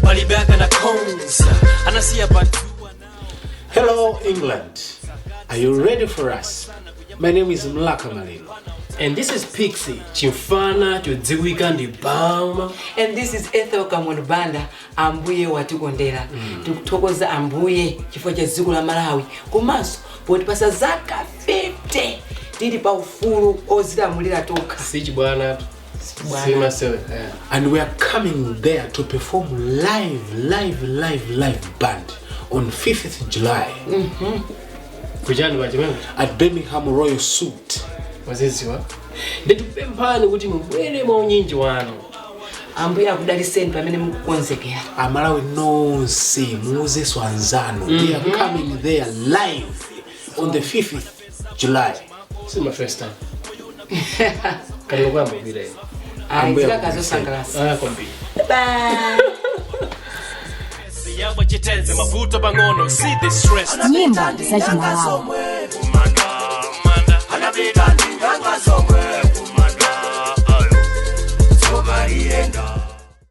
Palibe akanakonza anasiya bantu. Hello, England. Are you ready for us? My name is Mlaka Malilo. And this is Pixie, chimfana chodziwika ndi Bama. And this is Ethel Kamwendo Banda. Ambuye watikondera. Tikuthokoza Ambuye chifukwa cha dziko la Malawi komanso potipasa zaka 50 tili pa ufulu ozilamulira tokha. Sichibwana. Sichibwana. Simasewe, yeah. And we are coming there to perform live, live, live, live band on 5th July. Kuchani pachimene? At Birmingham Royal Suite. Waziziwa, ndikupemphani kuti mubwere mwa unyinji wanu. Ambuye akudaliseni pamene mukukonzekera. Amalawi nonse, muuzenso anzanu. We are coming there live on the 5th July. This is my first time. Kali kuyamba kupita ine. Ayi. Ambuye. Zikaka zosangalatsa. Ah, kwambiri. Bye. Yawa chitenze mavuto pang'ono, see the stress. Nyimbo za Chimalawi.